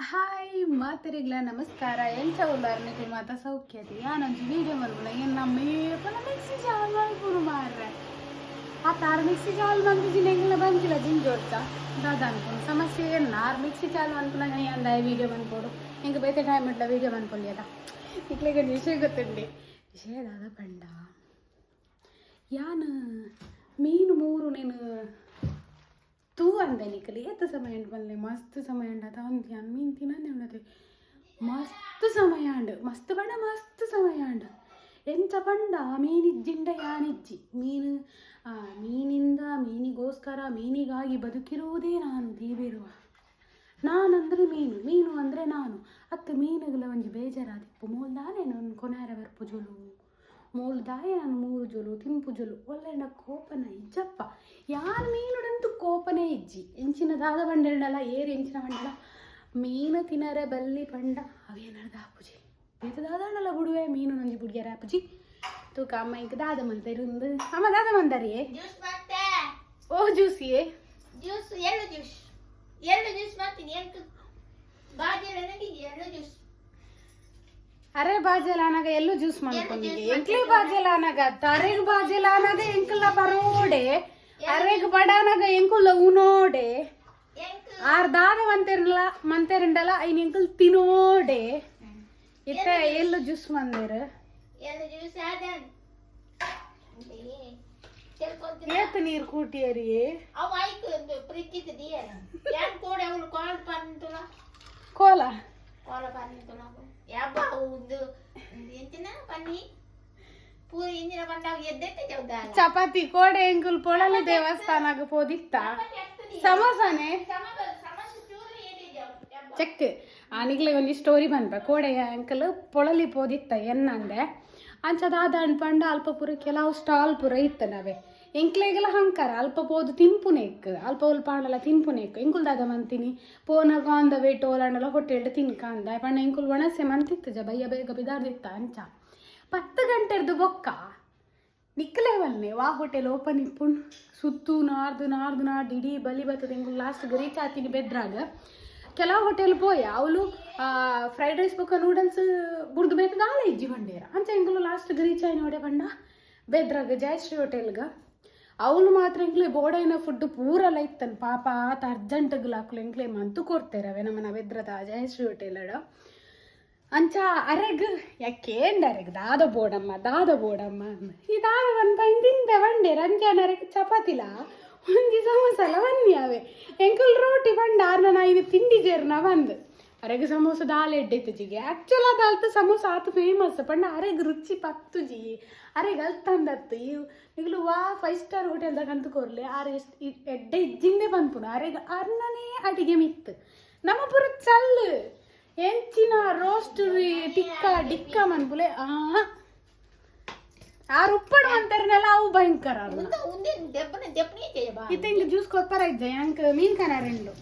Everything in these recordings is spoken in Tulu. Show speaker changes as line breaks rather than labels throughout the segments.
ಹಾಯ್ ಮಾತರಿಗ್ಲ ನಮಸ್ಕಾರ. ಎಂಚ ಉಲ್ಲಾರ ನಿಕುಲು ಮಾತ? ಸೌಖ್ಯತಿ? ಯಾನೊಂಜಿ ವೀಡಿಯೋ ಮಲ್ಪುನ. ಎನ್ನ ಮೇಪನ ಮಿಕ್ಸಿ ಜಾಲ್ ಮಲ್ಪುನು ಮಾರ್ರೆ. ಆ ತಾರ್ ಮಿಕ್ಸಿ ಜಾಲ್ ಮಂತಿಜಿನ ಎಂಗ್ಲ ಬಂಜಿಲ ಜಿಂಜೋಡ್ತ ದಾದ ಅನ್ಪುನು ಸಮಸ್ಯೆ ಎನ್ನ. ಆರ್ ಮಿಕ್ಸಿ ಚಾಲ್ ಮನ್ಪುನ ಅಂದ ವೀಡಿಯೋ ಮನ್ಪೋಡು. ಎಂಕ್ ಬೇತೆ ಟೈಮ್ ಇಡ್ಲ ವೀಡಿಯೋ ಮನ್ಪೊಲಿಯದ. ನಿಕ್ಲೆಗ್ ಒಂಜಿ ವಿಷಯ ಗೊತ್ತುಂಡೆ? ವಿಷಯ ದಾದ ಪಂಡ, ಯಾನ್ ಮೀನು ಮೂರು ನೇನು ತೂ ಅಂದೆ ನಿಕಲಿ. ಏತ್ ಸಮಯ ಉಂಡು ಬಲ್ಲೆ? ಮಸ್ತ್ ಸಮಯ ಉಂಡು ಅದ. ಒಂದು ಯಾನ್ ಮೀನು ತಿನ್ನಂದೆ ಉಂಡತೆ ಮಸ್ತ್ ಸಮಯ ಉಂಡು. ಮಸ್ತ್ ಪಂಡ ಮಸ್ತ್ ಸಮಯ ಉಂಡು. ಎಂಚ ಪಂಡ, ಮೀನಿಜ್ಜಿಂಡ ಯಾನಿಜ್ಜಿ. ಮೀನು ಮೀನಿಂದ, ಮೀನಿಗೋಸ್ಕರ, ಮೀನಿಗಾಗಿ ಬದುಕಿರುವುದೇ ನಾನು. ದೇವಿರುವ ನಾನಂದ್ರೆ ಮೀನು, ಮೀನು ಅಂದರೆ ನಾನು. ಅತ್ತು ಮೀನುಗಳ ಒಂಜಿ ಬೇಜಾರಾದಿಪ್ಪು. ಮೂಲ್ದಾನೆ ನಾನು ಕೊನಾರ ಬರ್ಪುಜೊಲು, ಮೂಲ್ದಾಯ ನಾನು ಮೂರು ಜೊಲು ತಿನ್ಪುಜೊಲು. ಒಲ್ಲೆಂಡ ಕೋಪನ ಇಜ್ಜಪ್ಪ. ಯಾನ್ ಮೀನುಡಂತೂ ಕೋಪನೇ ಇಜ್ಜಿ. ಎಂಚಿನ ದಾದ ಬಂಡೆಂಡಲ, ಏರು ಎಂಚಿನ ಬಂಡಲ, ಮೀನು ತಿನರೆ ಬಲ್ಲಿ ಪಂಡ ಅವೇನಾರ ಆಪುಜಿ. ಬೇತೆ ದಾದಾಂಡಲ ಬುಡುವೆ, ಮೀನು ನಂಜಿ ಬುಡಿಯರ ಆಪುಜಿ. ತೂಕ, ಅಮ್ಮ ಇಂಕ ದಾದ ಮಲ್ತೆರುಂದು. ಅಮ್ಮ, ದಾದ ಮಂದರಿಯೇ?
ಜ್ಯೂಸ್ ಮತ್ತೆ.
ಓ ಜ್ಯೂಸಿಯೇ?
ಜ್ಯೂಸ್, ಎಳ್ಳು ಜ್ಯೂಸ್. ಎಳ್ಳು ಜ್ಯೂಸ್ ಮಾಡ್ತೀನಿ. ಎಂಕ್ ಬಾಜೆಲ್ಲ ಎಳ್ಳು ಜ್ಯೂಸ್.
ಅರೆ, ಬಾಜೆಲ ಆನಾಗ ಎಲ್ಲೂ ಜ್ಯೂಸ್ ಮನ್ಕೊಂಡಿ. ಎಂಕ್ಲೆ ಬಾಜೆಲ ಆನಾಗ, ತರೆಗ್ ಬಾಜೆಲ ಆನಾಗ ಎಂಕುಲ ಬರೋಡೆ. ಅರೆಗ್ ಬಡಾನಾಗ ಎಂಕುಲ ಉನೋಡೆ.
ಎಂಕ್
ಆರ್ ದಾದ ಮಂತೆರ್ಲ ಮಂತೆರಿಂಡಲ ಐನ್ ಎಂಕುಲ್ ತಿನೋಡೆ. ಇತ್ತ ಎಲ್ಲು ಜ್ಯೂಸ್ ಮಂದಿರ?
ಎಳ್ಳು ಜ್ಯೂಸ್ ಆದ ತಿಳ್ಕೊಂತೀನಿ.
ಏತ್ ನೀರ್ ಕೂಟಿಯರಿ?
ಅವು ಐಕ್ ಫ್ರಿಜ್ ದಿಯರ. ಯಾನ್ ಕೋಡೆ ಅವಳು ಕಾಲ್ ಪಂತುಲ.
ಕೋಲ.
ಕೋಲ ಪಂತುಲ ಯಬ್ಬ. ಒಂದು ಎಂಚಿನ ಪನ್ನಿ ಪೂರಿ ಇಂಜಿನ ಪಂಡ ಎದ್ದೆತ್ತೆ ಚೌದಾಲ.
ಚಪಾತಿ. ಕೋಡೆ ಎಂಕುಲ್ ಪೊಳಲಿ ದೇವಸ್ಥಾನಗ ಪೋದಿತ್ತ, ಸಮೋಸಾನೆ. ಚೆಕ್ ಆನಿಗ್ಲೆ ಒಂಜಿ ಸ್ಟೋರಿ ಪನ್ಪ. ಕೋಡೆ ಅಂಕಲ್ ಪೊಳಲಿ ಪೋದಿತ್ತ ಎನ್ನಂದೆ. ಅಂಚದಾದ ಪಂಡ, ಅಲ್ಪ ಪೂರ ಕೆಲವು ಸ್ಟಾಲ್ ಪೂರ ಇತ್ತ. ನಾವೆ ಎಂಕ್ಲೆಗೆಲ್ಲ ಹಂಕಾರ ಅಲ್ಪ ಪೋದು ತಿನ್ಪುನೆಕ್, ಅಲ್ಪ ಉಲ್ಪ ಆಂಡಲ ತಿನ್ಪುನೆಕ್. ಎಂಕುಲ್ ದಾದ ಮಂತೀನಿ, ಪೋನಾಗ ಆನ್ the way toll ಆಂಡಲ ಹೋಟೆಲ್ ತಿನ್ಕ ಅಂದ. ಪಂಡ ಎಂಕುಲ್ ಒಣಸೆ ಮಂತಿತ್ತು ಜ ಬಯ್ಯ ಬೇಗ ಬಿದಾರ್ದಿತ್ತ. ಅಂಚ 10 ಗಂಟೆರ್ದು ಬೊಕ್ಕ ನಿಕ್ಕಲೆ ಬಲ್ನೆ ವಾ ಹೋಟೆಲ್ ಓಪನ್ ಇಪ್ಪುನ್? ಸುತ್ತು ನಾರ್ದು ನಾರ್ದು ನಾರ್ದು ಇಡೀ ಬಲಿ ಬರ್ತದೆ. ಎಂಕುಲ್ ಲಾಸ್ಟ್ ರೀಚ್ ಆತೀನಿ ಬೆದ್ರಾಗ. ಕೆಲವು ಹೋಟೆಲ್ ಪೋಯ, ಅವಳು ಫ್ರೈಡ್ ರೈಸ್ ಬೊಕ್ಕ ನೂಡಲ್ಸ್ ಬುಡ್ದು ಬೇತ ದಾಲ ಇಜ್ಜಿ ಬಂಡೇರ. ಅಂಚ ಎಂಕುಲು ಲಾಸ್ಟ್ ರೀಚ್ ಆಯ್ನ ನೋಡೆ ಪಂಡ ಬೆದ್ರಾಗ ಜಯಶ್ರೀ ಹೋಟೆಲ್ಗ. ಅವಳು ಮಾತ್ರ ಎಂಕ್ಲೆ ಬೋಡೈನ ಫುಡ್ ಪೂರಲ ಇತ್ತನ್. ಪಾಪ ಆತ ಅರ್ಜೆಂಟ್ಗ್ ಅಕ್ಲು ಎಂಕ್ಲೆ ಮಂತು ಕೊಡ್ತೇರವೆ ನಮ್ಮನ ಬೆದ್ರದ ಜಯಶ್ರೀ ಹೋಟೆಲ್. ಅಂಚ ಅರೆಗ್ ಯಾಕೇಂಡ, ಅರೆಗ್ ದಾದ ಬೋಡಮ್ಮ, ದಾದ ಬೋಡಮ್ಮ ಅಂದ್. ಈ ದಾದ ಪನ್ಪ ತಿಂದೆ ಬಂಡೇರ್. ಅಂಚ ಅರೆಗ್ ಚಪಾತಿಲ ಒಂಜಿ ಸಮೋಸಲ ಬನ್ನಿ ಅವೆ. ಎಂಕುಲ್ ರೋಟಿ ಪಂಡ ಆರ್ನ ಇದು ತಿಂಡಿ ಜೇರ್ನ ಬಂದ್. ಅರೆಗ್ ಸಮೋಸ ದಾಲ ಎಡ್ಡೆ ಜಿಗೆ. ಆಕ್ಚುಲ್ ಅದು ಅಲ್ತ ಸಮೋಸ ಆತು ಫೇಮಸ್ ಪಂಡ ಅರೆಗ್ ರುಚಿ ಪತ್ತು ಜಿ. ಅರೆಗ್ ಅಲ್ತಂದತ್ತು. ಈ ನಿಗ್ಲು ವಾ ಫೈವ್ ಸ್ಟಾರ್ ಹೋಟೆಲ್ದಾಗ ಅಂತ ಕೊರ್ಲೆ, ಆರೆ ಎಡ್ಡೆ ಇಜ್ಜಿಂದೆ ಪನ್ಪುನು. ಅರೆಗ್ ಅರ್ನನೇ ಅಡಿಗೆ ಮಿತ್ತು. ನಮ್ಮ ಪೂರ ಚಲ್ಲು. ಎಂಚಿನ ರೋಸ್ಟ್ ಟಿಕ್ಕ ಡಿಕ್ಕ ಮನ್ಪುಲೆ. ಆ ಆರು ಉಪ್ಪಡು ಅಂತಾರನಲ್ಲ, ಅವು ಭಯಂಕರ ಅಲ್ಲ.
ಉಂದೆ ಉಂದೆ ದೆಪ್ಪನೆ ದೆಪ್ಪನೆ చేయಬಾ.
ಇತ್ತ ಇಂಗ್ ಜ್ಯೂಸ್ ಕೊರ್ಪರ ಇಜ್ಜ? ಯಾಂಕ್ ಮೀನ್ ಕನರೆಂಡು.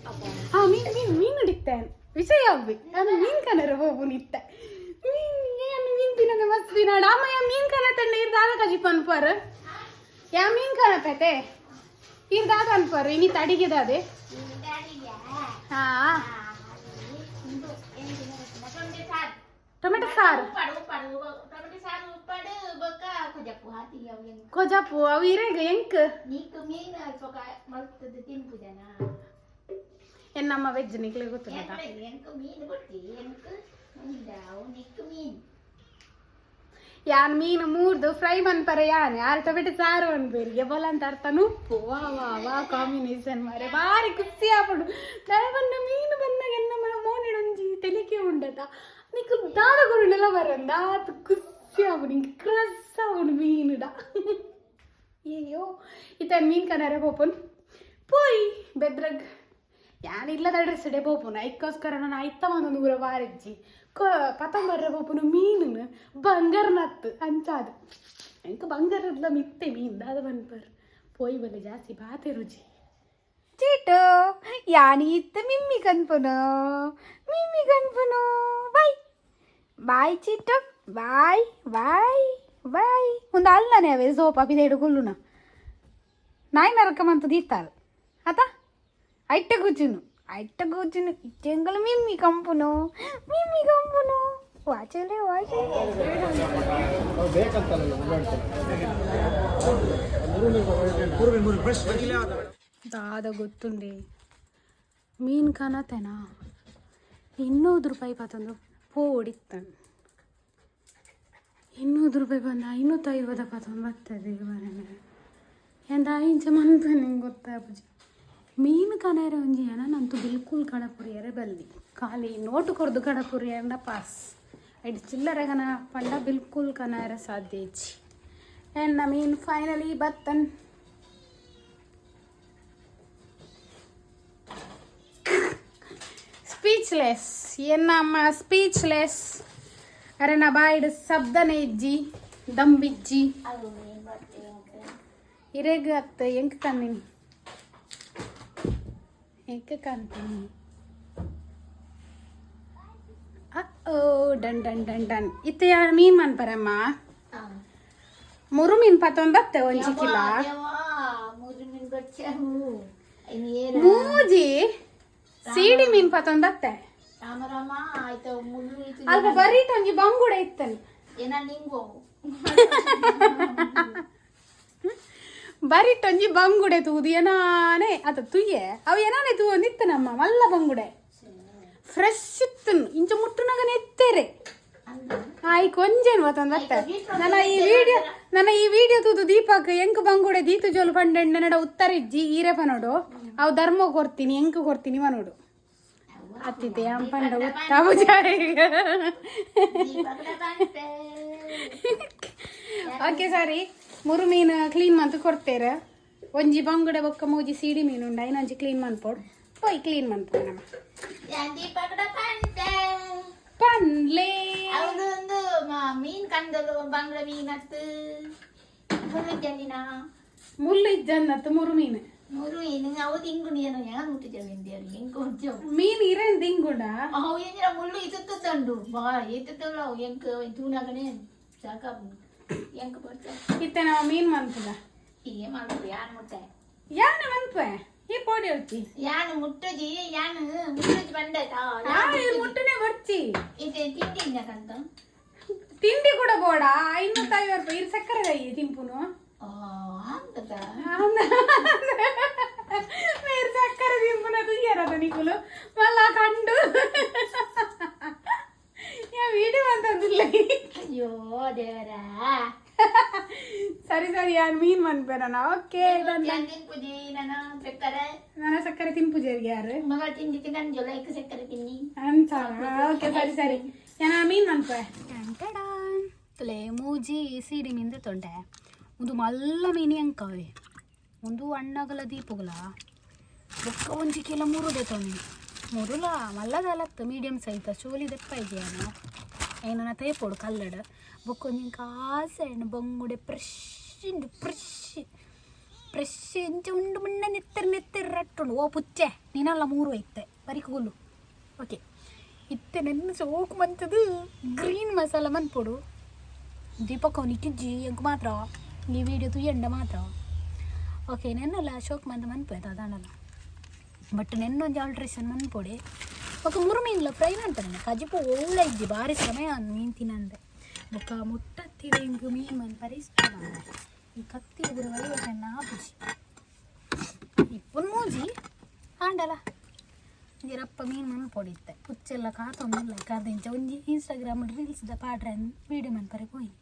ಹಾ, ಮೀನ್ ಮೀನ್ ಮೀನು ಹಿಡಿತೆ ವಿಷಯ ಅವ್ವಿ. ನಾನು ಮೀನ್ ಕನರ ಹೋಗು ನಿತ್ತೆ. ಮೀನ್ ಏನು ಮೀನ್ ತಿನ್ನದೆ ಮಸ್ತ್ ತಿನ್ನಾಡ. ಅಮ್ಮ, ಯಾ ಮೀನ್ ಕನ ತಂಡ ಇರ್ ದಾದ ಕಜಿ ಪನ್ಪರ್? ಯಾ ಮೀನ್ ಕನ ಪೇತೆ ಇರ್ ದಾದ ಅನ್ಪರ್? ಇನಿ ತಡಿಗೆ ದಾದೆ? ಹಾ, ಟೊಮೆಟೊ ಸಾರು.
ಉಪ್ಪಾಡು ಉಪ್ಪಾಡು ಟೊಮೆಟೊ ಸಾರು ಉಪ್ಪಾಡು ಬೊಕ್ಕ ಕೊಜಪ್ಪು ಹಾತಿ ಅವು ಎಂಕ್.
ಕೊಜಾಪು ಅವು ಇರೇಗ ಎಂಕ್.
ನೀಕ್ ಮೀನು ಅಲ್ಪ ಮಲ್ತದ ತಿನ್ಪುಜನ?
ಎನ್ನಮ್ಮ ವೆಜ್, ನಿಕ್ಲೆ ಗೊತ್ತಿಲ್ಲ.
ಎಂಕ್ ಮೀನು ಕೊಡ್ತಿ. ಎಂಕ್ ಉಂಡಾವು, ನಿಕ್ ಮೀನು.
ಯಾನ್ ಮೀನು ಮೂರ್ದು ಫ್ರೈ ಮನ್ಪರೆ. ಯಾನ್ ಯಾರು ಟೊಮೆಟೊ ಸಾರು ಅನ್ಬೇರಿಗೆ ಬೋಲಂತ ಅರ್ಥ ಉಪ್ಪು. ವಾ ವಾ ವಾ, ಕಾಂಬಿನೇಷನ್ ಮಾರೆ, ಬಾರಿ ಖುಷಿ ಆಪುಂಡು. ದಾಯ ಬನ್ನ ಮೀನು ಬಂದಾಗ ಎನ್ನ ಮನ ಮೋನೆಡೊಂಜಿ ತೆಲಿಕೆ ಉಂಡತ. ನಿಕ್ಕು ದಾದ ಗುರುಂಡೆಲ್ಲ ಬರಂದ ಆತ್ ಖುಷಿ ಆಪುಂಡು. ಇಂಕ್ ಕ್ರಸ್ ಆಪುಂಡು ಮೀನುಡ. ಅಯ್ಯೋ, ಇತ್ತ ಮೀನ್ ಕನರೆ ಪೋಪುನ್ ಪೋಯ್ ಬೆದ್ರಗ್. ಯಾನ್ ಇಲ್ಲದ ಅಡ್ರೆಸ್ ಇಡೆ ಪೋಪುನು. ಐಕ್ಕೋಸ್ಕರ ನಾನು ಐತ ಒಂದೊಂದು ಊರ ವಾರಿಜ್ಜಿ ಕೊ ಪತಂಬರ್ರೆ ಪೋಪುನು. ಮೀನು ಬಂಗಾರ ನತ್ತು ಅಂಚಾದು. ಎಂಕ ಬಂಗಾರದ್ಲ ಮಿತ್ತೆ ಮೀನು. ದಾದ ಪನ್ಪರ್? ಪೋಯ್ ಬಲ್ಲೆ, ಜಾಸ್ತಿ ಬಾತೆ ರುಚಿ.
ಚೀಟು, ಯಾನಿ ಇತ್ತ ಮಿಮ್ಮಿ ಕನ್ಪುನು, ಮಿಮ್ಮಿ ಕನ್ಪುನು. ಬಾಯ್ ಬಾಯ್ ಚೀಟು, ಬಾಯ್ ಬಾಯ್ ಬಾಯ್. ಒಂದು ಅಲ್ಲನೆ ಅವೇ ಸೋಪ ಪಿದೇಡು ಕುಲ್ಲುನ ನಾಯಿ ನರಕಮಂತ ದೀತಾಲ್ ಅತ ಐಟ್ಟೆ ಕೂಚುನು. ಐಟ ಗೊಜ್ಜುನು ಇತ್ತೆಂಗಲ ಮಿಮ್ಮಿ ಕಂಪುನು ಮಿಮ್ಮಿ ಕಂಪುನು ವಾಚಲೆ ವಾಚಲೆ.
ದಾದ ಗೊತ್ತುಂಡೆ ಮೀನು ಕನತೆನಾ 200 ರೂಪಾಯಿ ಪತ್ತೊಂದು ಪೋಡಿತ್ತಾನೆ. 200 ರೂಪಾಯಿ ಬಂದ 550 ಪತ್ತೊಂದು ಬರ್ತದೆ ಬರನೆ ಎಂದ ಇಂಚ ಮನ್ಪ ನಿಂಗೆ ಗೊತ್ತಾಪುಜಿ. ಮೀನು ಕನರೆ ಒಂಜಿ ಏನಂತೂ ಬಿಲ್ಕುಲ್ ಕಡಪುರಿಯರೆ ಬಲ್ಲಿ ಖಾಲಿ ನೋಟು ಕೊರ್ದು ಕಡಪುರಿಯಂಡ ಪಾಸ್ ಐಟ್ ಚಿಲ್ಲರೆ ಕನ ಪಂಡ ಬಿಲ್ಕುಲ್ ಕನರೆ ಸಾಧ್ಯ ಇಜ್ಜಿ. ಎನ್ನ ಮೀನು ಫೈನಲಿ ಬತ್ತನ್. ಸ್ಪೀಚ್ಲೆಸ್ ಎನ್ನಮ್ಮ, ಸ್ಪೀಚ್ಲೆಸ್. ಅರೆ ನಾ ಬಾಯಿಡ್ ಶಬ್ದನೆ ಇಜ್ಜಿ, ದಂಬಿಜ್ಜಿ.
ಅದು ಮೀನು ಬರ್ತೀವಿ.
ಇರೆಗ್ ಅತ್ತ ಎಂಕ್ ಕಂದಿನಿ, ಎಂಕ್ ಕಾಂತೀನಿ. ಓ ಡನ್ ಡನ್ ಡನ್ ಡನ್. ಇತ್ತೆ ಯಾರು ಮೀನ್ ಮನ್ಪರಮ್ಮ? ಮುರು ಮೀನ್ ಪತ್ತೊಂದತ್ತೆ ಒಂಜಿ ಕಿಲ.
ಮೂರು ಮೀನು ಬರ್ಚಾವು. ಏರ
ಮೂಜಿ ಸೀಡಿ ಮೀನ್ ಪತ್ತೊಂದತ್ತೆ.
ರಾಮ ರಾಮ, ಆಯ್ತು ಮುಳ್ಳು ಇತ್ತು.
ಅಲ್ಪ ಬರೀಟ್ ಒಂಜಿ ಬಂಗುಡೆ ಇತ್ತನ್.
ಏನ ನಿಂಗು?
ಬರಿಟ್ ಒಂಜಿ ಬಂಗುಡೆ ತೂದು ಏನಾನೆ ಅತ ತುಯ್ಯೆ ಅವು ಏನಾನೆ ತೂ ಒಂದಿತ್ತು ನಮ್ಮ ಮಲ್ಲ ಬಂಗುಡೆ ಫ್ರೆಶ್ ಇತ್ತು. ಇಂಚ ಮುಟ್ಟುನಾಗನೆ ಎತ್ತೇರೆ. ಆಯ್ ಕೊಂಜೇನು ಬತ್ತೊಂದತ್ತೆ. ನನ್ನ ಈ ವಿಡಿಯೋ ತೂದು ದೀಪಕ್ ಎಂಕ್ ಬಂಗುಡೆ ದೀತು ಜೋಲು ಪಂಡೆಂಡ ನಡ ಉತ್ತರ ಇಜ್ಜಿ. ಈರೆ ಪನೋಡು ಅವು ಧರ್ಮ ಕೊರ್ತೀನಿ, ಎಂಕ್ ಕೊರ್ತೀನಿ ಮನೋಡು ಅತ್ತಿದ್ದೆ ಪಂಡ ಉತ್ತಾವು.
ದೀಪಕಡ ಬಂತೆ.
ಓಕೆ ಸರಿ, ಮುರು ಮೀನು ಕ್ಲೀನ್ ಮಂತ್ ಕೊಡ್ತೇರೆ. ಒಂಜಿ ಬಂಗುಡೆ ಬೊಕ್ಕ ಮೂಜಿ ಸೀಡಿ ಮೀನು ಉಂಡು, ಐನೊಂಜಿ ಕ್ಲೀನ್ ಮನ್ಪೋಡು. ಪೋಯ್ ಕ್ಲೀನ್ ಮನ್ಪೋಡು ನಮ್ಮ.
ಯಾನ್ ದೀಪಕಡ ಬಂತೆ.
ಪನ್ಲೇ.
ಅವಳು ಒಂದು ಮೀನ್ ಕಂದಲು, ಬಂಗ್ಲ ಮೀನ್ ಅತ್ತು, ಮುಳ್ಳು ಜಂದಿನ.
ಮುಳ್ಳು ಇಜ್ಜನ್ನತ್ತು ಮುರು ಮೀನು.
ಮುರು ಮೀನು ಅವು ತಿಂಗು ನೀನು ಹೆಂಗ ಮುಟ್ಟಿದ್ದೇವೆ ಎಂದೇರು ಹೆಂಗ್ ಕೊಂಚ.
ಮೀನ್ ಇರೇನ್ ದಿಂಗುಡ.
ಅವು ಎಂಜಿನ ಮುಳ್ಳು ಇತ್ತುಂಡು ಬಾ ಎತ್ತುತ್ತಲ್ಲ. ಅವು ಎಂಕ್ ತೂನಾಗನೆ ಸಾಕಾಪು ಎಂಕ್ ಬರ್ತ.
ಇತ್ತೆ ನಾವು ಮೀನ್ ಮನ್ಪುದ.
ಹೀಗೆ ಮಾಡ್ಬೋದು ಯಾನ್ ಮುಟ್ಟೆ.
ಯಾನ ಮನ್ಪೆ ಈ ಪೋಡಿ ಹೊಡ್ತಿ.
ಯಾನ್ ಮುಟ್ಟುಜಿ, ಯಾನ್ ಮುಟ್ಟುಜಿ ಬಂದಾಯ್ತಾ.
ಆ ಮುಟ್ಟನೆ ಬರ್ಚಿ.
ಇದು ತಿಂಡಿ ಕಂತ.
ತಿಂಡಿ ಕೂಡ ಬೋಡ. 550 ರೂಪಾಯಿ ಇದು ಸಕ್ಕರೆ ದಯ್ಯಿ ತಿಂಪುನು.
ಅಂತದ.
ಬೇರೆ ಸಕ್ಕರೆ ತಿಂಪುನ ತುಯ್ಯಾರದ ನಿಕುಲು ಮಲ್ಲ ಕಂಡು ಯಾ ವಿಡಿಯೋ ಅಂತಂದಿಲ್ಲ.
ಅಯ್ಯೋ ದೇವರ.
ಸರಿ ಸರಿ, ಯಾರು ಮೀನ್ ಮನ್ಪೇನ. Okay done.
ತಿನ್ಪುಜಿ ನಾನು ಸಕ್ಕರೆ.
ನನ್ನ ಸಕ್ಕರೆ ತಿಂಪುಜೇರಿಗೆ ಯಾರು?
ಮಗಳ ತಿಂಡಿ ತಿನ್ನಂಜೊಲ್ಲ ಲೈಕ್ ಸಕ್ಕರೆ ತಿನ್ನಿ.
ಅಂತ ಓಕೆ, ಸರಿ ಸರಿ, ಏನ ಮೀನ್ ಮನ್ಪೆ. ತುಲೆ ಮೂಜಿ ಸೀಡಿ ಮೀನ್ ತೊಂಡೆ. ಒಂದು ಮಲ್ಲ ಮೀನಿ ಅಂಕವೆ, ಒಂದು ಅಣ್ಣಗಲ ದೀಪಗಲ. ಬೊಕ್ಕ ಒಂಜಿ ಕಿಲ ಮುರುದೆ ತೊಂಡಿ. ಮುರುಲ ಮಲ್ಲದಲತ್ತು, ಮೀಡಿಯಂ ಸೈತ ಚೋಲಿ ದೆಪ್ಪ ಇದೆಯಾನ ಏನನ ತೇಪೋಡು ಕಲ್ಲಡ. ಬೊಕ್ಕ ಒಂಜಿ ಕಾಸೆ ಬಂಗುಡೆ ಫ್ರೆಶ್ ಉಂಡು, ಫ್ರೆಶ್ ಫ್ರೆಶ್ ಇಂಚ ಉಂಡು ಮುಣ್ಣ ನೆತ್ತೆರ್ ನೆತ್ತೆರ್ ರಟ್ಟುಂಡು. ಓ ಪುಚ್ಚೆ, ನೀನಲ್ಲ ಮೂರು ಐತೆ ಬರಿ ಕೂಲು. ಓಕೆ, ಇತ್ತೆ ನೆನ್ನ ಸೋಕು ಮಂತದು ಗ್ರೀನ್ ಮಸಾಲ ಮನ್ಪೊಡು. ದೀಪಕ್ ಅವನಿಕ್ಕಿಜ್ಜಿ, ಎಂಕ್ ಮಾತ್ರ. ಈ ವಿಡಿಯೋ ತುಯ್ಯಂಡ ಮಾತ್ರ. ಓಕೆ, ನೆನ್ನಲ್ಲ ಶೋಕ್ ಮಂತ ಮನ್ಪು ಅದಾಣಲ್ಲ. ಬಟ್ ನೆನ್ನೊಂಜಿ ಆಲ್ಟ್ರೇಷನ್ ಮನ್ಪೊಡೆ. ಬೊಕ್ಕ ಮುರು ಮೀನ್ಲ ಫ್ರೈ ಮನ್ಪನೆ. ಕಜಿಪು ಓಲ ಇಜ್ಜಿ, ಬಾರಿ ಸಮಯ ಮೀನು ತಿನ್ನಂದೆ. ಬೊಕ್ಕ ಮುಟ್ಟತ್ತಿದ ಎಂಕ್ ಮೀನು ಮನ್ಪರೆ ಇಷ್ಟ ಮಾರ್ರೆ. ಈ ಕತ್ತಿ ಪೂರ ಬಲಿ ಆಪುಜಿ ಇಪ್ಪುನ್ ಮೂಜಿ ಆಂಡಲ ಒಂಜಿ ಮೀನು ಮನ್ಪೊಡಿತ್ತೆ. ಪುಚ್ಚೆಲ್ಲ ಕಾತೊಂದುಲ್ಲ ಕರ್ದಿಂಚ. ಒಂಜಿ ಇನ್ಸ್ಟಾಗ್ರಾಮ್ ರೀಲ್ಸ್ ದ ಪಾಡ್ರೆ ವೀಡಿಯೋ ಮನ್ಪರೆ ಪೋಯಿ.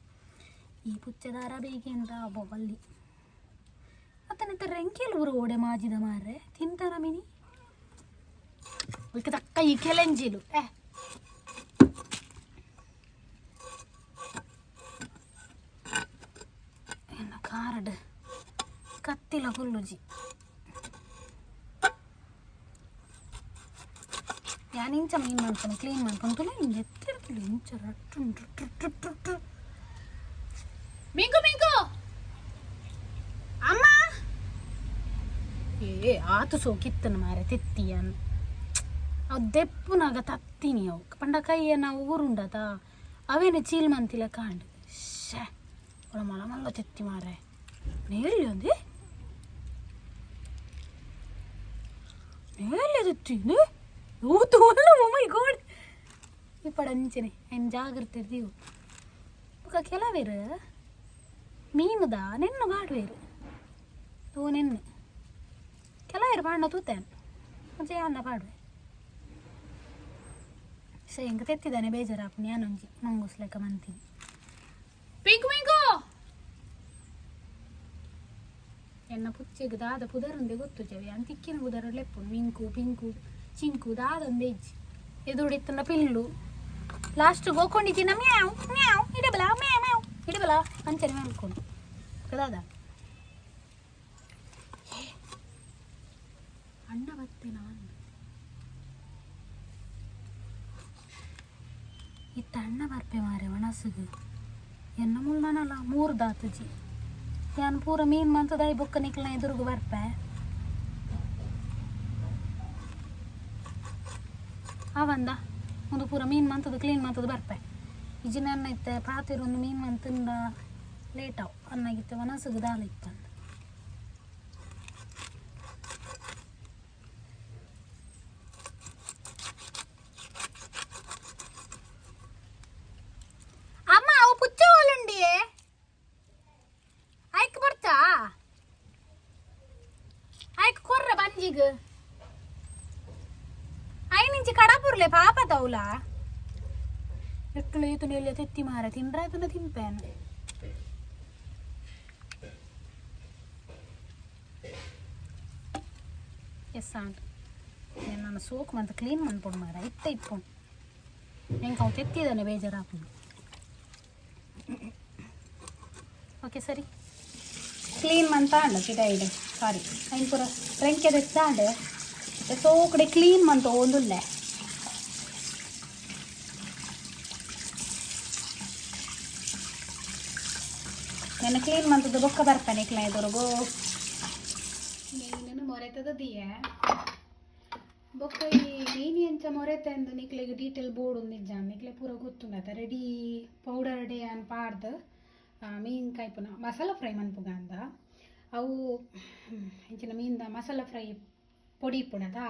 ಈ ಪುಚ್ಚದಾರ ಬೇಗೇನ್ರ ಬಲ್ಲಿ ಅತ್ತನಿತ್ತ ರೆಂಕೆಲ್ ಊರು ಓಡೆ ಮಾಜಿದ ಮಾರ್ರೆ. ತಿಂತಾರ ಮಿನಿ ಇಕ್ಕ ತಕ್ಕ ಈ ಕೆಲೆಂಜಿಲು ಏ. ಎನ್ನ ಕಾರ್ಡ್ ಕತ್ತಿಲ ಕುಲ್ಲುಜಿ. ಯಾನ್ ಇಂಚ ಮೀನ್ ಮನ್ಪುನು, ಕ್ಲೀನ್ ಮನ್ಪುನು. ತುಲೆ ಎತ್ತಿಡ್ತಿಲ್ಲ ಇಂಚ ರಟ್ಟು ಟು. ಮಿಂಕು ಮಿಂಕು ಅಮ್ಮ ಏ ಆತು ಸೋಕಿತ್ತನ ಮಾರೆ ತೆತ್ತಿಯನ್. ಅವು ದೆಪ್ಪುನಾಗ ತತ್ತೀನಿ ಅವು ಪಂಡ ಕೈಯನ್ನ ಊರುಂಡತ ಅವೇನೆ ಚೀಲ್ ಮಂತಿಲ್ಲ ಕಾಂಡ್. ಶೇ ಒಳ ಮಲ ಮಲ್ಲ ತೆತ್ತಿ ಮಾರೆ. ನೇಳಿ ಒಂದಿ ನೇಲೆದಿತ್ತೀನಿ ಊತು. ಓ ಮೈ ಗಾಡ್! ಇಪ್ಪಡ ಅಂಚನೆ ಐನ್ ಜಾಗ್ರತೆ ಇರ್ದೀವು. ಬೊಕ ಕೆಲವೇರು ಮೀನುದ ನೆನ್ನು ಪಾಡುವೆರು. ತೂ ನೆನ್ನು ಕೆಲವೇರು ಪಾಂಡ ತೂತೇನೆ, ಒಂಜಿ ಅನ್ನ ಪಾಡುವೆ. ಸೇ, ಎಂಕ್ ತೆತ್ತಿದಾನೆ ಬೇಜಾರಾಪುನಿ. ಯಾನೊಂಜಿ ಮಂಗೂಸ್ ಲೆಕ್ಕ ಮಂತೀನಿ. Pink, pink! ಎನ್ನ ಪುಚ್ಚೆಗ್ ದಾದ ಪುದರುಂದೆ ಗೊತ್ತುಜವೆ. ಯಾನ್ ತಿಕ್ಕಿನ ಪುದರ್ ಲೆಪ್ಪುನು. ಮಿಂಕು, ಪಿಂಕು, ಚಿಂಕು ದಾದಂದೆ ಇಜ್ಜಿ. ಎದುರುಡಿತ್ತಂಡ ಪಿಲ್ಲು ಲಾಸ್ಟ್ ಗೋಕೊಂಡಿಜಿನ ಮ್ಯಾವ್ ಮ್ಯಾವ್ ಇಡಬಲ, ಮ್ಯಾವ್ ಮ್ಯಾವ್ ಇಡಬಲ ಅಂಚನೆ ಮಲ್ಕೊಂಡು ದಾದ. ಅಣ್ಣ ಬತ್ತೆ. ನಾನು ಇತ್ತ ಅಣ್ಣ ಬರ್ಪೆ ಮಾರೆ ಒಣಸುಗು. ಎನ್ನ ಮುಲ್ನನಲ್ಲ ಮೂರು ದಾತುಜಿ. ಯಾನ್ ಪೂರ ಮೀನ್ ಮಂತದಾಯಿ ಬೊಕ್ಕ ನಿಕ್ಲ್ನ ಎದುರುಗು ಬರ್ಪೆ. ಆವಂದ, ಒಂದು ಪೂರ ಮೀನ್ ಮಂತದ ಕ್ಲೀನ್ ಮಂತದ ಬರ್ಪೆ. ಇಜ್ಜಿ ನನ್ನ ಇತ್ತೆ ಪಾತಿರೊಂದು ಮೀನ್ ಮಂತಂದ ಲೇಟ್ ಅವು ಅನ್ನಾಗಿತ್ತೆ. ಒಣಸುಗು ದಾಲ ಇಪ್ಪಂದು. ಅಮ್ಮ, ಅವು ಪುಚ್ಚ ಓಲುಂಡಿಯೇ? ಐಕ್ ಬರ್ತಾ? ಐಕ್ ಕೊರ್ರ ಬಂಜಿಗ್. ಐನಿಂಚಿ ಕಡಪುರ್ಲೆ ಪಾಪ ತೌಲ. ಎಕ್ಕಳು ಈತನ ಎಲ್ಲಿ ತೆತ್ತಿ ಮಾರ ತಿಂಡ್ರ ಆಯ್ತನ ತಿನ್ಪೇನು. ಎಸ್ ಆಂಟ್, ನಾನು ಸೋಕ್ ಮಂತ ಕ್ಲೀನ್ ಮನ್ಪೊಡು ಮಾರ. ಇತ್ತ ಇಪ್ಪುಂಡು. ಎಂಕ್ ಅವು ತೆತ್ತಿದಾನೆ ಬೇಜಾರಾಪುಂಡು. ಓಕೆ, ಸರಿ, ಕ್ಲೀನ್ ಮಂತಾಂಡು ಪಿದಾಯಿಡ್. ಸಾರಿ, ಐನ್ ಪೂರ ರೆಂಕೆ ತೆತ್ತಾಂಡು. ಸೋಕಡೆ ಕ್ಲೀನ್ ಮಂತ ಒಂದುಲ್ಲೆ. ನೆನ್ನ ಕ್ಲೀನ್ ಮಂತದ್ದು ಬೊಕ್ಕ ಬರ್ತಾನೆ ನಿಕ್ಲ ಎದುರುಗು. ಮೀನನ್ನು ಮೊರೆತದ ದಿಯ. ಬೊಕ್ಕ ಈ ಮೀನಿ ಅಂಚ ಮೊರೆತ ಎಂದು ನಿಕ್ಲೆಗ್ ಡೀಟೇಲ್ ಬೋರ್ಡ್ ಒಂದಿಜ್ಜ, ನಿಕ್ಲೆ ಪೂರ ಗೊತ್ತುಂಡತ. ರೆಡಿ ಪೌಡರ್ ಡೇ ಅನ್ ಪಾಡ್ದು ಮೀನ್ ಕಾಯ್ಪುನ ಮಸಾಲ ಫ್ರೈ ಮನ್ಪುಗ ಅಂದ. ಅವು ಇಂಚಿನ ಮೀನ್ದ ಮಸಾಲ ಫ್ರೈ ಪೊಡಿ ಇಪ್ಪುನದ,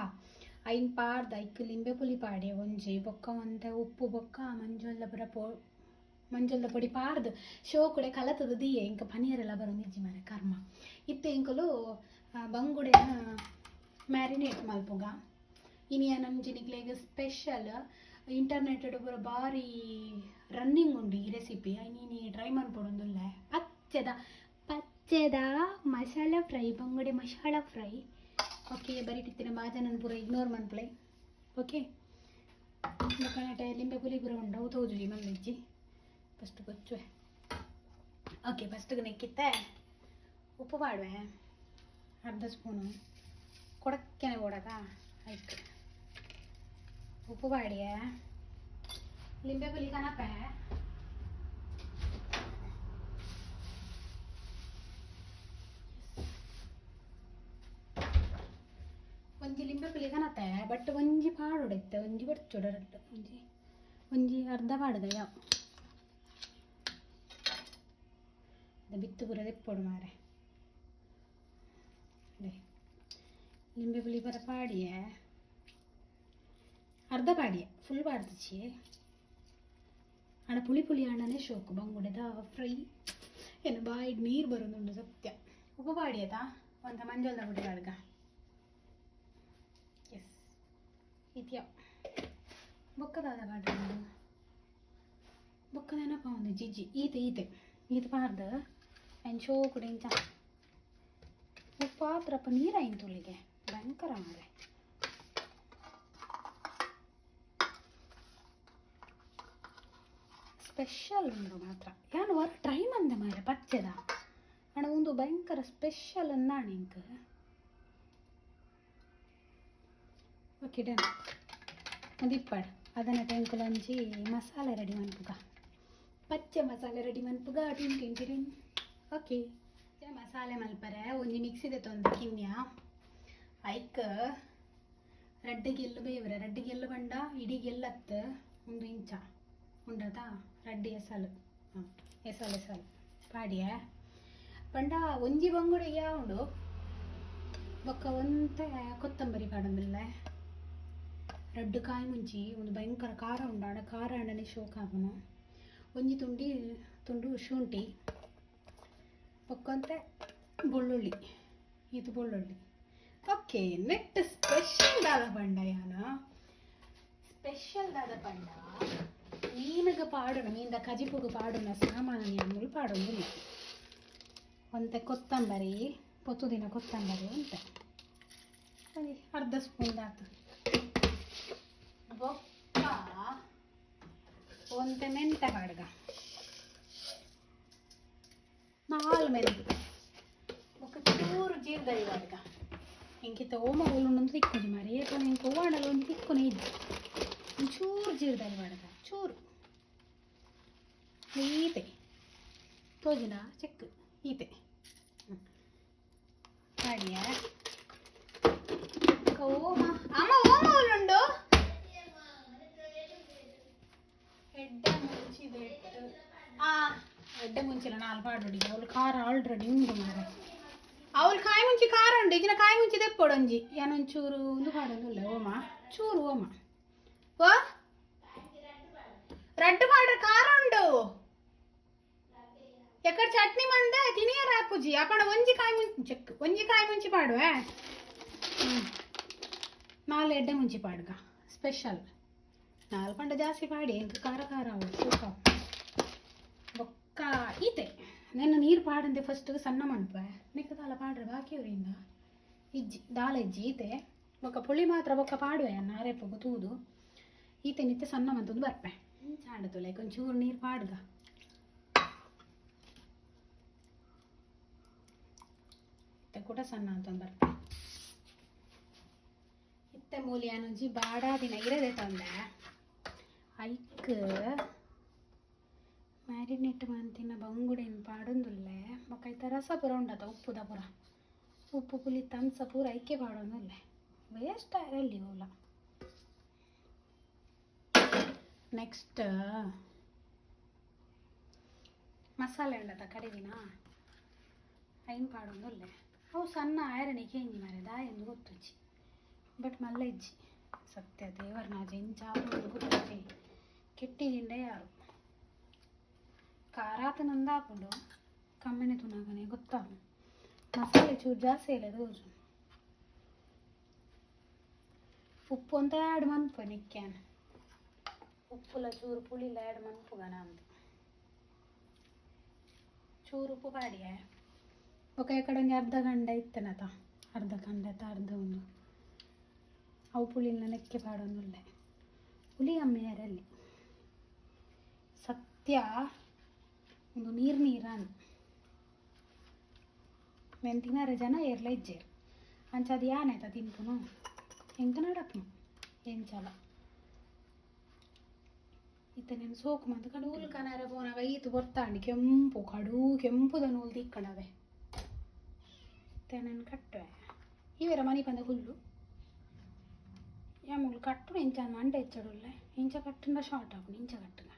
ಐನ್ ಪಾಡ್ದು ಐಕ್ ಲಿಂಬೆ ಪುಲಿ ಪಾಡೆ ಒಂಜಿ, ಬೊಕ್ಕ ಒಂತೆ ಉಪ್ಪು, ಬೊಕ್ಕ ಮಂಜೊಲ್ದ ಪೂರ ಪೊ ಮಂಜೊಲ್ದ ಪೊಡಿ ಪಾಡ್ದು ಶೋಕುಡೆ ಕಲತದ ದಿಯೆ. ಇಂಕ ಪನೀರೆಲ್ಲ ಬರೋಂದಿಜ್ಜಿ ಮಾರೆ, ಕರ್ಮ. ಇತ್ತೆ ಎಂಕುಲು ಬಂಗುಡೆನ ಮ್ಯಾರಿನೇಟ್ ಮಲ್ಪುಗ. ಇನಿ ನಂಜಿ ನಿಕ್ಲೆಗ್ ಸ್ಪೆಷಲ್, ಇಂಟರ್ನೆಟ್ ಪೂರ ಬಾರಿ ರನ್ನಿಂಗ್ ಉಂಡು ಈ ರೆಸಿಪಿ. ಐನ್ ಇನಿ ಟ್ರೈ ಮನ್ಪೊಡೊಂದುಲ್ಲೆ. ಪಚ್ಚೆದ ಪಚ್ಚೆದ ಮಸಾಲ ಫ್ರೈ, ಬಂಗುಡೆ ಮಸಾಲ ಫ್ರೈ. ಓಕೆ, ಬರಿಟಿತ್ತಿನ ಬಾಜನನ್ ಪೂರ ಇಗ್ನೋರ್ ಮನ್ಪುಲೆ. ಓಕೆ, ಬೊಕ ನೆಟೆ ಲಿಂಬೆ ಪುಲಿ ಪೂರ ಉಂಡು. ಅವು ತೋಜುಜಿ ಮಲ್ದಿಜ್ಜಿ. ಫಸ್ಟ್ ಕೊಚ್ಚುವೆ. ಓಕೆ, ಫಸ್ಟ್ಗೆ ನೆಕ್ಕಿತ್ತೆ ಉಪ್ಪು ಪಾಡುವೆ ಅರ್ಧ ಸ್ಪೂನು. ಕೊಡಕ್ಕೆನೆ ಬೋಡದ ಐಕ್ ಉಪ್ಪು ಪಾಡಿಯೆ. ಲಿಂಬೆ ಪುಲಿ ಕನಪೆ. ಒಂಜಿ ಲಿಂಬೆ ಪುಲಿ ಕನತೆ, ಬಟ್ ಒಂಜಿ ಪಾಡೊಡಿತ್ತೆ, ಒಂಜಿ ಬಡ್ಚೊಡ ರಡ್ಡ್. ಒಂಜಿ ಒಂಜಿ ಅರ್ಧ ಪಾಡುದ ಯಾವ ಬಿತ್ತು ಪೂರ ದೆಪ್ಪೊಡು ಮಾರೆ. ಅದೇ ಲಿಂಬೆ ಪುಲಿ ಪರ ಪಾಡಿಯೆ, ಅರ್ಧ ಪಾಡಿಯೆ, ಫುಲ್ ಪಾಡ್ತಿಚ್ಚಿ. ಅಣ ಪುಳಿ ಪುಳಿ ಅಣ್ಣನೇ ಶೋಕು ಬಂಗುಡೆದ ಫ್ರೈ. ಏನು ಬಾಯಿಡ್ ನೀರು ಬರೋದುಂಡು ಸತ್ಯ. ಉಪ್ಪು ಪಾಡಿಯತಾ, ಒಂತ ಮಂಜೊಲ್ದ ಪುಡಿ ಪಾಡ್ಗ. ಎಸ್, ಇತ್ಯ ಬೊಕ್ಕದಾದ ಪಾಡ್ರೆ. ಬೊಕ್ಕದೇನಪ್ಪ ಒಂದು ಜಿಜ್ಜಿ ಈತೆ ಈತೆ ಈತ ಪಾಡ್ದು ಐನ್ ಶೋಕುಡು ಇಂಚ ಉಪ್ಪು ಆತ್ರಪ್ಪ. ನೀರಾಯಿನ್ ತುಳಿಗೆ ಭಯಂಕರ ಮಾರೆ. ಸ್ಪೆಷಲ್ ಉಂಡು ಮಾತ್ರ. ಯಾನ್ ವರ ಟ್ರೈ ಮಂದೆ ಮಾರೆ ಪಚ್ಚೆದ. ಅಣ್ಣ, ಒಂದು ಭಯಂಕರ ಸ್ಪೆಷಲ್ ಅಂದಾಣ ಇಂಕ್. Okay, done. ಅದು ಇಪ್ಪಾಡು. ಅದನ್ನ ಟೆಂಕುಲಂಚಿ ಮಸಾಲೆ ರೆಡಿ ಮನ್ಪುಗ. ಪಚ್ಚೆ ಮಸಾಲೆ ರೆಡಿ ಮನ್ಪುಗ. ಟಿನ್ ಟಿನ್ ಟಿನ್. ಓಕೆ, ಮಸಾಲೆ ಮಲ್ಪರೆ ಒಂಜಿ ಮಿಕ್ಸಿದೆ ತೊಂದು ಕಿನ್ಯ. ಐಕ್ ರಡ್ಡ್ ಗೆಲ್ಲು ಬೇವ್ರೆ. ರಡ್ಡ್ ಗೆಲ್ಲು ಪಂಡ ಇಡೀ ಗೆಲ್ಲತ್ತು ಒಂದು ಇಂಚ ಉಂಡತಾ. ರಡ್ಡ್ ಎಸಲು, ಹಾಂ, ಎಸಲು ಎಸಲು ಪಾಡಿಯೆ. ಪಂಡ ಒಂಜಿ ಬಂಗುಡೆ ಉಂಡು. ಬೊಕ್ಕ ಒಂತೆ ಕೊತ್ತಂಬರಿ ಪಾಡೊಂದುಲ್ಲೆ. ರಡ್ಡ್ ಕಾಯಿ ಮುಂಚಿ ಒಂದು ಭಯಂಕರ ಖಾರ ಉಂಡು ಆಂಡ ಖಾರ ಆಂಡನೆ ಶೋಕ ಆಪುನು. ಒಂಜಿ ತುಂಡಿ ತುಂಡು ಶುಂಠಿ ಬೊಕ್ಕೊಂತೆ ಬೆಳ್ಳುಳ್ಳಿ ಇದು ಬೆಳ್ಳುಳ್ಳಿ. ಓಕೆ, ನೆಟ್ ಸ್ಪೆಷಲ್ ದಾದ ಪಂಡ ಯಾನ ಸ್ಪೆಷಲ್ ದಾದ ಪಂಡ ಮೀನುಗ ಪಾಡುನ ಮೀನ್ದ ಕಜಿಪುಗು ಪಾಡುನ ಸಾಮಾನು ಯಾನ್ಗಳು ಪಾಡೊಂದಿಲ್ಲ. ಒಂತೆ ಕೊತ್ತಂಬರಿ ಪೊತ್ತುದಿನ ಕೊತ್ತಂಬರಿ ಒಂತೆ ಒಂಜಿ ಅರ್ಧ ಸ್ಪೂನ್ ದಾತು. ಬೊಕ್ಕ ಒಂತೆ ಮೆಂತೆ ಪಾಡ್ಗ ನಾಲ್ ಮೆಂತೆ. ಬೊಕ್ಕ ಚೂರು ಜೀರ್ದರಿ ಪಾಡ್ಗ. ಎಂಕಿತ್ತ ಓಮ ಉಲ್ಲುಂಡು ತಿಕ್ಕುಜಿ ಮಾರೆ ಏಪನ ಎಂಕ್ ಓವಾಂಡಲ ಒಂದು ತಿಕ್ಕುನೆ ಇಜ್ಜಿ. ಒಂಚೂರು ಜೀರ್ದರಿ ಪಾಡ್ಗ ಚೂರು ಈತೆ ತೋಜಿನ ಚೆಕ್ ಈತೆ ಪಾಡಿಯ. ಬೊಕ್ಕ ಓಮ ಅಮ್ಮ ಓಮ ಉಲ್ಲುಂಡು ಎಡ್ಡೆ ಮುಂಚಿದೆಟ್ಟು ಆ ಎಡ್ಡೆ ಮುಂಚಿಲ ನಾಲ್ ಪಾಡೊಡಿ ಅವಳು ಖಾರ ಆಲ್ರೆಡಿ ಉಂಡು ಮಾರೆ. ಅವಳು ಕಾಯಿ ಮುಂಚಿ ಖಾರ ಉಂಡು ಈಗಿನ ಕಾಯಿ ಮುಂಚಿ ದೆಪ್ಪೊಡೊಂಜಿ ಏನೊಂಚೂರು ಒಂದು ಪಾಡೊಂದುಲ್ಲ ಓಮ ಚೂರು ಓಮ ಓ ರಡ್ಡು ಪಾಡ್ರೆ ಖಾರ ಉಂಡು ಎಕ್ಕಡ ಚಟ್ನಿ ಮಂದೆ ತಿನಿಯರ ಆಪುಜಿ ಅಪ್ಪಣ ಒಂಜಿ ಕಾಯಿ ಮುಂಚಿ ಚೆಕ್ ಒಂಜಿ ಕಾಯಿ ಮುಂಚಿ ಪಾಡುವೆ. ನಾಲ್ ಎಡ್ಡೆ ಮುಂಚಿ ಪಾಡ್ಗ ಸ್ಪೆಷಲ್ ನಾಲ್ ಪಂಡ ಜಾಸ್ತಿ ಪಾಡಿ ಎಂಕ್ ಖಾರ ಖಾರ ಅವು ಸೂಪ. ಬೊಕ್ಕ ಈತೆ ನೆನ್ನ ನೀರು ಪಾಡಂದೆ ಫಸ್ಟ್ ಸಣ್ಣ ಮನ್ಪೆ ನಿಕ್ಕದಾಲ ಪಾಡ್ರೆ ಬಾಕಿ ಅವರಿಂದ ಇಜ್ಜಿ ದಾಲ ಇಜ್ಜಿ ಈತೆ. ಬೊಕ್ಕ ಪುಳಿ ಮಾತ್ರ ಬೊಕ್ಕ ಪಾಡುವೆ ಅರೆಪೊಗು ತೂದು ಈತೆ ನಿತ್ಯ ಸಣ್ಣ ಮಂತೊಂದು ಬರ್ಪೆ ಚಾಂಡತು ಲೈಕ್ ಒಂಚೂರು ನೀರು ಪಾಡ್ಗ ಇತ್ತೆ ಕೂಡ ಸಣ್ಣ ಅಂತಂದು ಬರ್ಪೆ. ಇತ್ತೆ ಮೂಲಿ ಬಾಡಾ ದಿನ ಇರದೆ ತಂದೆ ಐಕ್ ಮ್ಯಾರಿನೇಟ್ ಮಂತಿನ ಬಂಗುಡೆನ್ ಪಾಡೊಂದುಲ್ಲೆ. ಬೊಕ್ಕ ಐತ ರಸ ಪೂರ ಉಂಡತ ಉಪ್ಪುದ ಪೂರ ಉಪ್ಪು ಪುಲಿ ತಂಸ ಪೂರ ಐಕೆ ಪಾಡೊಂದುಲ್ಲೆ ವೇಸ್ಟ್ ಆರಲ್ಲಿ ಓಲ. ನೆಕ್ಸ್ಟ್ ಮಸಾಲೆ ಉಂಡತ ಕಡಿದಿನ ಐನ್ ಪಾಡೊಂದುಲ್ಲೆ. ಅವು ಸಣ್ಣ ಆಯರಣೆ ಕೇಂಜಿ ಮಾರೆ ದಾಯೆಂದು ಗೊತ್ತುಜ್ಜಿ ಬಟ್ ಮಲ್ಲ ಇಜ್ಜಿ ಸತ್ಯ ದೇವರ್ನಾಜ ಇಂಚ ಗೊತ್ತುಜ್ಜಿ ಕೆಟ್ಟಿದಿಂಡೆ ಯಾರು ಖಾರಾತ ನಂದಾಪುಂಡು ಕಮ್ಮಿನೆ ತುನಾಗನೆ ಗೊತ್ತಾಪು ಮಸಾಲೆ ಚೂರು ಜಾಸ್ತಿ ಇಲ್ಲ ತೋಜು. ಉಪ್ಪು ಅಂತ ಆ್ಯಡ್ ಮನ್ಪು ನಿಕ್ಯಾನ ಉಪ್ಪುಲ ಚೂರು ಪುಳಿಲ ಆ್ಯಡ್ ಮನ್ಪುಗನ ಅಂದು ಚೂರು ಉಪ್ಪು ಪಾಡಿಯೆ. ಬೊಕ ಕಡೆ ಒಂಜಿ ಅರ್ಧ ಗಂಟೆ ಇತ್ತನತ ಅರ್ಧ ಗಂಟೆ ಅರ್ಧ ಒಂದು ಅವು ಪುಳಿನ ನೆಕ್ಕೆ ಪಾಡೊಂದುಲ್ಲೆ ಹುಳಿ ಅಮ್ಮೆಯರಲ್ಲಿ ಸತ್ಯ ಒಂದು ನೀರು ನೀರಾನ್ ಮೆಂತಿನಾರ ಜನ ಏರ್ಲ ಇಜ್ಜೇರು ಅಂಚ ಅದು ಯಾನಾಯ್ತ ತಿನ್ಪುನು ಎಂಕ ನಡಪ್ನು ಎಂಚಲ ಇತ್ತೆ ನೆನ್ ಸೋಕು ಮಂತ್ ಕಡೂಲ್ ಕನಾರ ಪೋನಗ ಈತು ಬೊರ್ತಾಂಡಿ ಕೆಂಪು ಕಡು ಕೆಂಪುದ ನೂಲು ತಿಕ್ಕಣವೆ ಇತ್ತೆ ನಾನು ಕಟ್ಟುವೆ ಇವರ ಮನೆ ಪಂದ ಹುಲ್ಲು ಯಾ ಮುಲ್ ಕಟ್ಟು ಇಂಚ ಮಂಡೆ ಹೆಚ್ಚಡುಲ್ಲೆ ಇಂಚ ಕಟ್ಟುಂಡ ಶಾರ್ಟ್ ಆಪುಂಡು ಇಂಚ ಕಟ್ಟುನ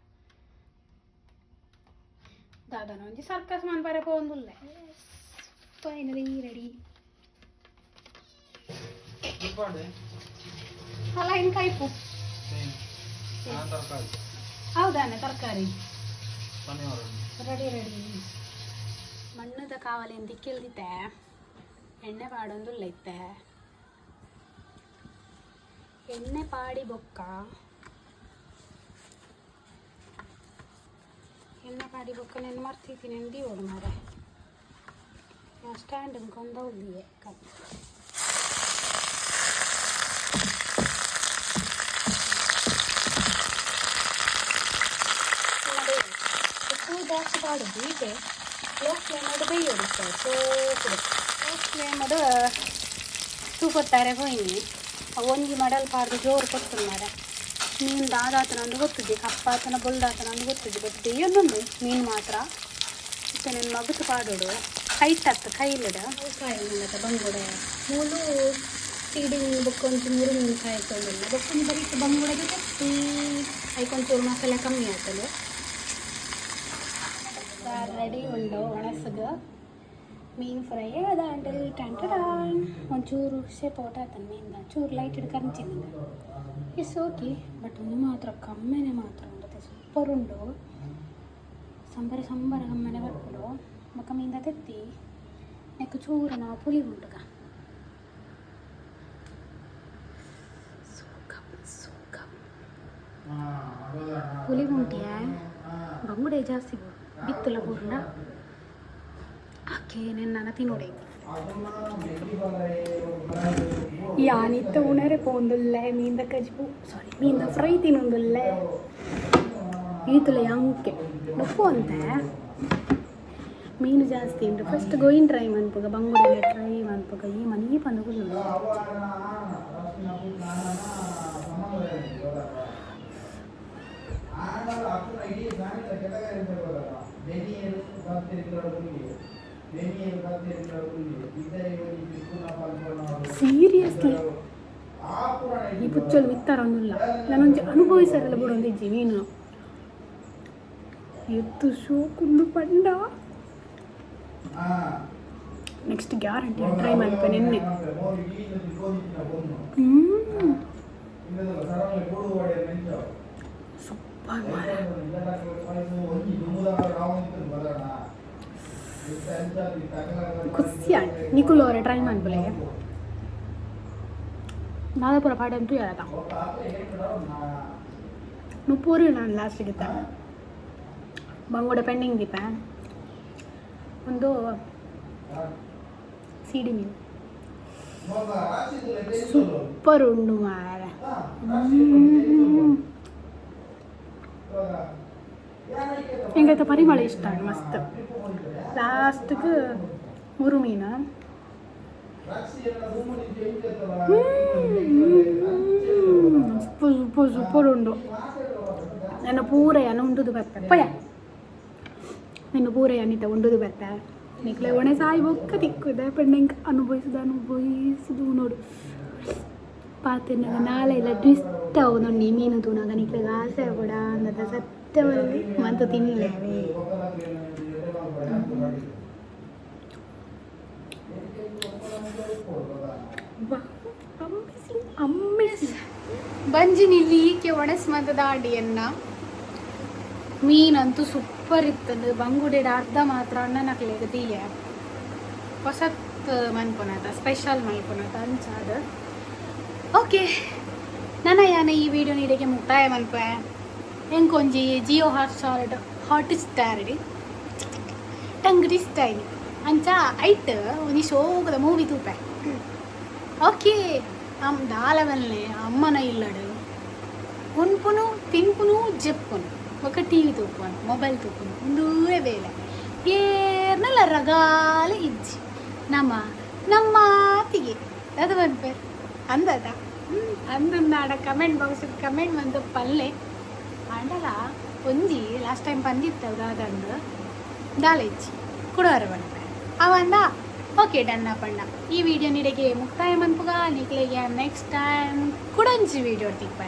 ದಾದನ ಒಂಜಿ ಸರ್ಕಸ್ ಮನ್ಪರೆ ಪೋವೊಂದುಲ್ಲೆ. Finally ready. ಅಲ್ಲ ಇನ್ ಕೈಪು ಹೌದಾನೆ ತರಕಾರಿ ರೆಡಿ ರೆಡಿ. ಮಣ್ಣದ ಕಾವಲಿ ಅಂತ ಕೇಳ್ದಿತ್ತೆ ಎಣ್ಣೆ ಪಾಡೊಂದುಲ್ಲ ಇತ್ತೆ ಎಣ್ಣೆ ಪಾಡಿ ಬೊಕ್ಕ ಎಣ್ಣೆ ಪಾಡಿ ಬೊಕ್ಕ ನೆನ್ ಮರ್ತಿದ್ದೀನಿ ದೀವೊಡು ಮಾರೆ ಸ್ಟ್ಯಾಂಡ್ ಕೊಂದ ಉಲ್ಲಿಯೆ ಕಪ್ ಜಾಸ್ತಿ ಪಾಡುದು ಈತೆ ಲೋ ಫ್ಲೇಮ್ ಬೇಯೋಡಿತ್ತೆ ಸೋಪುಡು ಲೋ ಫ್ಲೇಮ್ ತೂಕೊತ್ತಾರೆ ಪೋಯಿನಿ ಒಂಜಿ ಮಡಲ್ ಪಾಡ್ದು ಜೋರು ಕೊತ್ತುಂಡು ಮಾರೆ ಮೀನು ದಾದಾತನ ಅಂದು ಗೊತ್ತುಜ್ಜಿ ಕಪ್ಪಾತನ ಬೊಲ್ದಾತನ ಅಂದು ಗೊತ್ತುಜ್ಜಿ ಬಟ್ ಬೇಯೊಂದುಂಡು ಮೀನು ಮಾತ್ರ. ಇತ್ತೆ ನನ್ನ ಮಗುತು ಪಾಡೋಡು ಕೈಟತ್ತು ಕೈಲಿಡ ಕಾಯಿ ಉಂಡತ ಬಂಗುಡೆ ಮೂಲು ಸೀಡಿಂಗ್ ಬೊಕ್ಕೊಂಚು ಮುರು ಮೀನು ಕಾಯಿ ತೊಂದಿಲ್ಲ ಬೊಕ್ಕೊಂಜಿ ಬರೀ ಬಂಗುಡೆಗೆ ಜೊತೆ ಐಕೊಂಚೂರು ಮಸಾಲೆ ಕಮ್ಮಿ ಆತಲು. ಸಾರು ರೆಡಿ ಉಂಡು ಒಣಸುಗ. ಮೀನು ಫ್ರೈ ಅದಾಂಡ್ ಟಂಟಡಾನ್. ಒಂಚೂರು ಶೇಪ್ ಔಟ್ ಆತನ ಮೀನ್ದ, ಚೂರು ಲೈಟ್ ಕರಂಚಿಂದ. It's okay. But ಒಂದು ಮಾತ್ರ ಕಮ್ಮೆನೆ ಮಾತ್ರ ಉಂಡತೆ, ಸೂಪರ್ ಉಂಡು. ಸಂಬರ ಸಂಬರ ಕಮ್ಮೆನೆ ಬರ್ಪುಂಡು. ಬೊಕ್ಕ ಮೀನ್ದ ತೆತ್ತಿ ನೆಕ್ಕು ಚೂರು ನಾವು ಪುಲಿ ಉಂಡುಗ. ಸೂಕ ಸೂಕ ಪುಲಿ ಉಂಟಿಯ ಬಂಗುಡೆ ಜಾಸ್ತಿ ಬೋಡು ಬಿತ್ತುಲ ಬೋರ್ಂಡ. ಓಕೆ, ನೆನ್ನ ತಿನ್ನೋಡೆ. ಯಾನಿತ್ತ ಉಣರೆ ಪೋಂದುಲ್ಲೆ, ಮೀನ್ದ ಕಜ್ಬು, ಸಾರಿ, ಮೀನ್ದ ಫ್ರೈ ತಿನ್ನೊಂದುಲ್ಲೆ. ಈತುಲ ಯಾಂಕೆ ಡೊಪ್ಪು ಅಂತೆ ಮೀನು ಜಾಸ್ತಿ ಉಂಟು. ಫಸ್ಟ್ ಗೋಯಿನ್ ಟ್ರೈ ಮನ್ಪುಗ, ಬಂಗುಡೆ ಟ್ರೈ ಮನ್ಪುಗ. ಈ ಮನಿ ಪಂದು. ಸೀರಿಯಸ್ಲಿ, ಈ ಪುಚ್ಚಲು ಮಿತ್ತಾರೊಂದುಲ್ಲ. ನಾನೊಂಜಿ ಅನುಭವಿಸರಲ್ಲ ಬಿಡೊಂದಿಜ್ಜಿ. ಮೀನು ಎತ್ತು ಶೋಕುಂಡು ಪಂಡ ನೆಕ್ಸ್ಟ್ ಗ್ಯಾರಂಟಿ ಟ್ರೈ ಮನ್ಪೆ ನಿನ್ನೆ. ಸೂಪರ್ ಮಾರ. ಖುಷಿ ಆಂಡ್ ನಿಕುಲು ಅವರ ಟ್ರೈ ಮನ್ಪುಲೆ. ದಾದಾಪುರ ಪಾಡೆ ಅಂತೂ ಯಾರದ ನುಪ್ಪೂರು. ನಾನು ಲಾಸ್ಟಿಗೆ ಬಂಗುಡೆ ಪೆಂಡಿಂಗ್ ದೀಪ. ಒಂದು ಸಿಡಿ ಮೀನು ಸೂಪರ್ ಉಂಡು ಮಾರ. ಎಂಕೈತ ಪರಿಮಳ ಇಷ್ಟ ಮಸ್ತ್. ಲಾಸ್ಟ್ಗೆ ಮುರು ಮೀನು. ಸೂಪರ್ ಸೂಪರ್ ಸೂಪರ್ ಉಂಡು. ನನ್ನ ಪೂರ ಯಾನ ಉಂಡುದು ಬರ್ತೆ ಪಯ. ನಿನ್ನ ಪೂರ ಯಾನಿತ ಉಂಡುದು ಬರ್ತೆ. ನಿಕ್ಲೆ ಒಣೆ ಸಾಯಿ ಬೊಕ್ಕ ತಿಕ್ಕುದೆ ಪಂಡ ಅನುಭವಿಸುದು ಅನುಭವಿಸುದು ನೋಡು. ಪಾತೆರ್ನಗ ನಾಳೆ ಇಲ್ಲ ಟ್ವಿಸ್ಟ್ ಅವು ನೋಡಿ. ಮೀನು ತೂನಾಗ ನಿಕ್ಲೆಗ್ ಆಸೆ ಕೂಡ ಅಂದದ ಸತ್ಯವಲ್ಲಿ ಮಂತ ತಿನ್ಲೇವೆ. Amazing, amazing. ಬಂಜಿನಿ ಲೀಕೆ ಒಣಸ್ ಮಂತದ ಅಡಿಯನ್ನ. ಮೀನಂತೂ ಸೂಪರ್ ಇತ್ತಂದು. ಬಂಗುಡೆಡ್ ಅರ್ಧ ಮಾತ್ರ ಅಣ್ಣನಕ್ಲೆಗ್ ದೀಯ. ಹೊಸತ್ ಮನ್ಪುನತ, ಸ್ಪೆಷಲ್ ಮನ್ಪುನತ ಅಂಚಾದ. ಓಕೆ, ನನ್ನ ಯಾನ ಈ ವಿಡಿಯೋ ನೀಡಿಗೆ ಮುಕ್ತಾಯ ಮನ್ಪೆ. ಎಂಕೊಂಜಿ Jio Hotstar Hotstar ಟಂಗ್ ಇಷ್ಟ ಅಂಚ ಐಟ್ ಒಂಜಿ ಶೋಕದ ಮೂವಿ ತೂಪೆ. ಓಕೆ, ಅಮ್ ದಾಲ ಬಲ್ಲೆ ಅಮ್ಮನ ಇಲ್ಲಡು ಉನ್ಪುನು, ತಿನ್ಪುನು, ಜೆಪ್ಪುನು, ಬೊಕ ಟಿವಿ ತೂಪುನು, ಮೊಬೈಲ್ ತೂಪುನು, ಉಂದೂವೇ ಬೇಲೆ. ಏರ್ನಲ ರಗಾಲ ಇಜ್ಜಿ ನಮ್ಮ ನಮ್ಮಾತಿಗೆ. ಅದು ಪನ್ಪೆರ್ ಅಂದದ ಅಂದಂದಾಡ ಕಮೆಂಟ್ ಬಾಕ್ಸ್ ಕಮೆಂಟ್ ಮಂತ್ ಪಲ್ಲೆ. ಆಂಡಲ ಒಂಜಿ ಲಾಸ್ಟ್ ಟೈಮ್ ಪಂದಿತ್ತ ದಾದಂದು ದಾಲ ಇಜ್ಜಿ ಕುಡೋರ ಪನ್ಪೆ ಅವಂದ. ಓಕೆ, ಡನ್ನ ಪಂಡ. ಈ ವಿಡಿಯೋ ನಿಡೆಗೆ ಮುಕ್ತಾಯ ಮನ್ಪುಗ. ನಿಕ್ಲೆಗೆ ನೆಕ್ಸ್ಟ್ ಟೈಮ್ ಕುಡಂಜಿ ವಿಡಿಯೋ ತಿಕ್ಪೆ.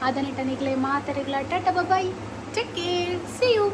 ಅದನಿಟ್ಟ ನಿಕ್ಲೆ ಮಾತರೆಗ್ಲ Tata, bye, take care, see you.